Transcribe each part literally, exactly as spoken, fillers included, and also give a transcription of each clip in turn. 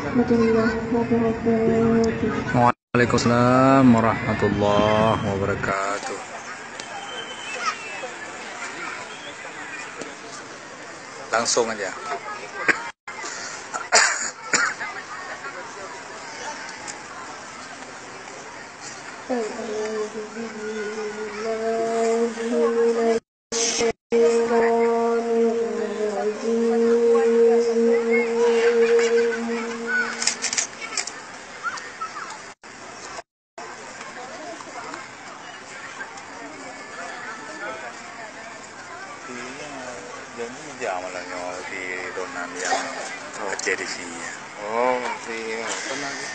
Warahmatullahi wabarakatuh. Waalaikumsalam warahmatullahi wabarakatuh. Langsung aja. Jadi, jam malam nyoe di Donan yang Aceh di sini. Oh, di apa lagi?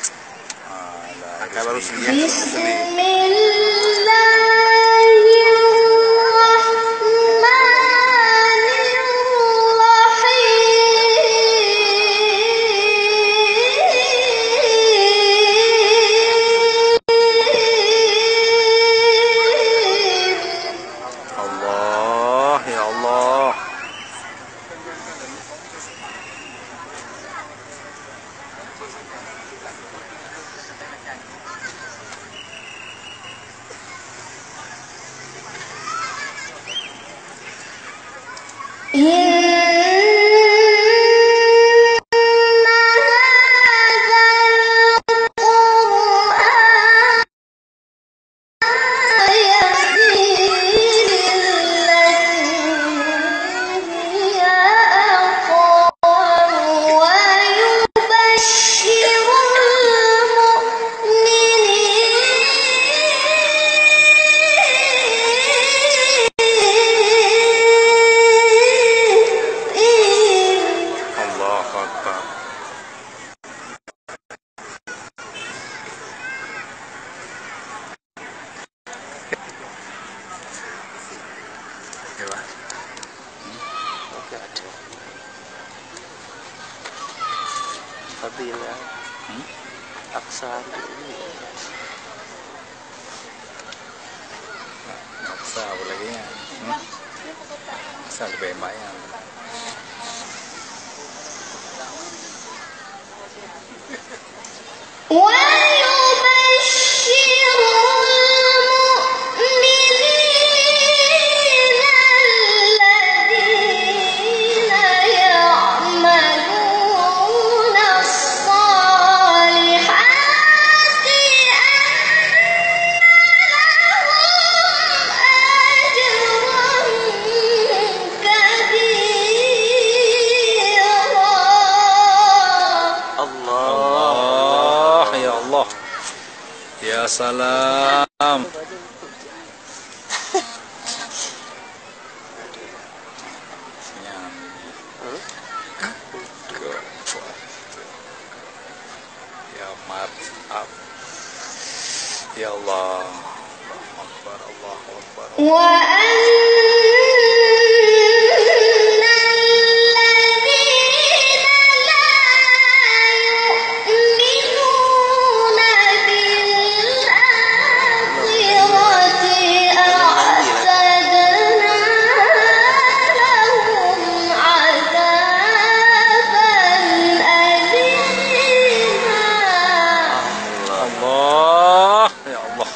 Ah, lah, Akai baru sedia. Bismillahirrahmanirrahim. Allah, ya Allah. Allahu Akbar. Coba. Oke, ada. Fadila. Hmm? Aksa. Aksa apa lagi ya? Hmm? Aksa lebih enak ya. ويبشر المؤمنين الذين يعملون الصالحات أن لهم أجرا كبيرا. Allah. Allah, ya Allah. Ya salam. Ya, maaf. Ya Allah. Allahu Akbar, Allahu Akbar. وأن الذين لا يؤمنون بالآخرة أعتدنا لهم عذابا أليما. Allah, ya Allah.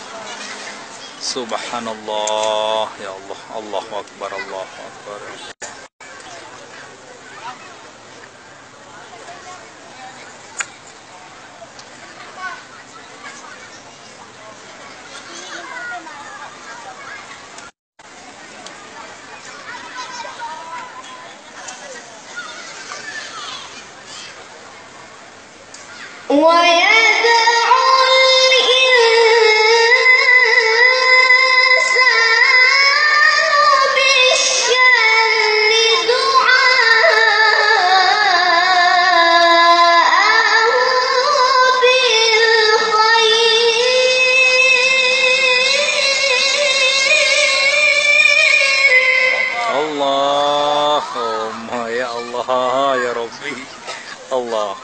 Subhanallah, ya Allah. Allahu Akbar, Allahu Akbar. ويدعو الإنسان بالشر دعاءه بالخير. Allahumma ya Allah, ya Rabbi. Allah.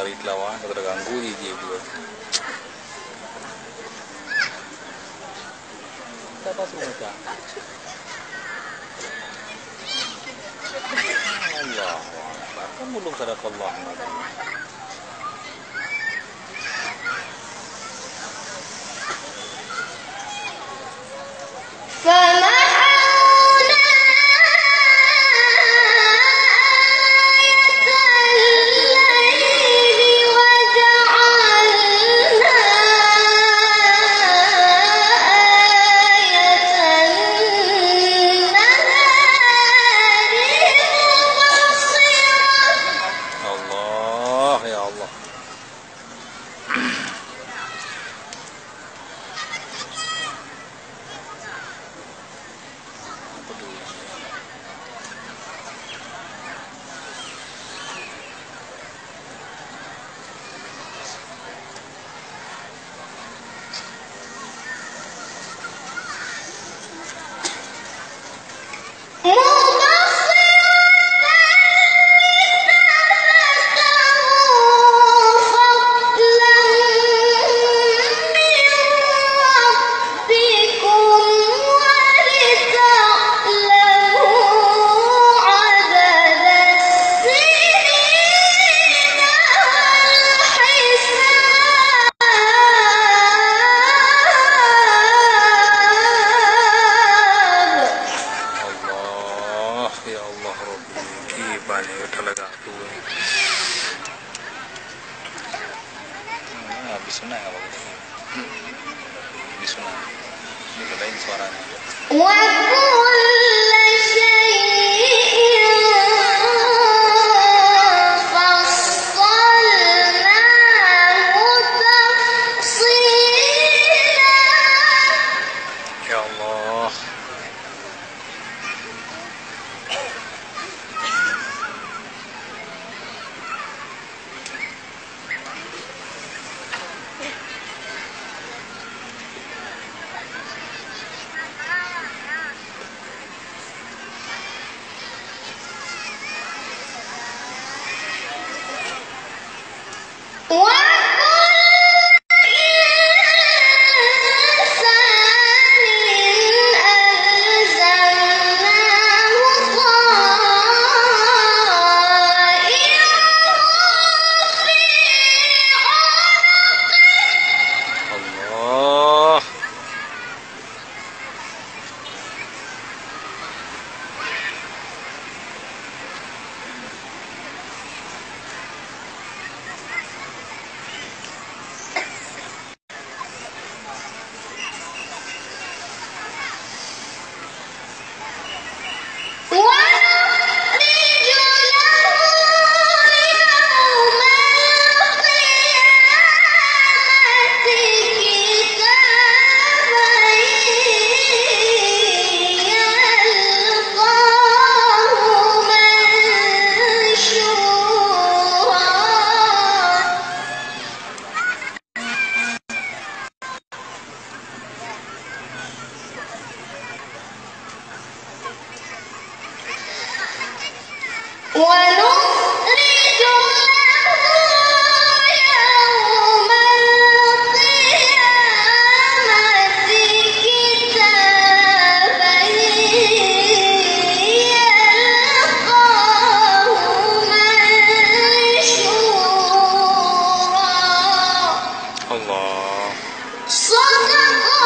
Hari teulawa, ka teuganggu jih, jih dua. Kita pas rumah, Cak. Allahu Akbar. Kan belum sadaqallah. فمحونا آية الليل وجعلنا آية النهار مبصرة. Allah, ya Allah. Allah, ya Allah, Rabbi, kiban ya talaga tu. Ah, habis sunat apa kata? Habis sunat. Ini lain suaranya. وكل شيء فصلناه تفصيلا. Ya Allah. وكل إنسان ألزمناه طائره في عنقه. Allah. ونخرج له يوم القيامة كتابا يلقاه منشورا. ونخرج له يوم القيامة كتابا يلقاه منشورا. Allah. صدق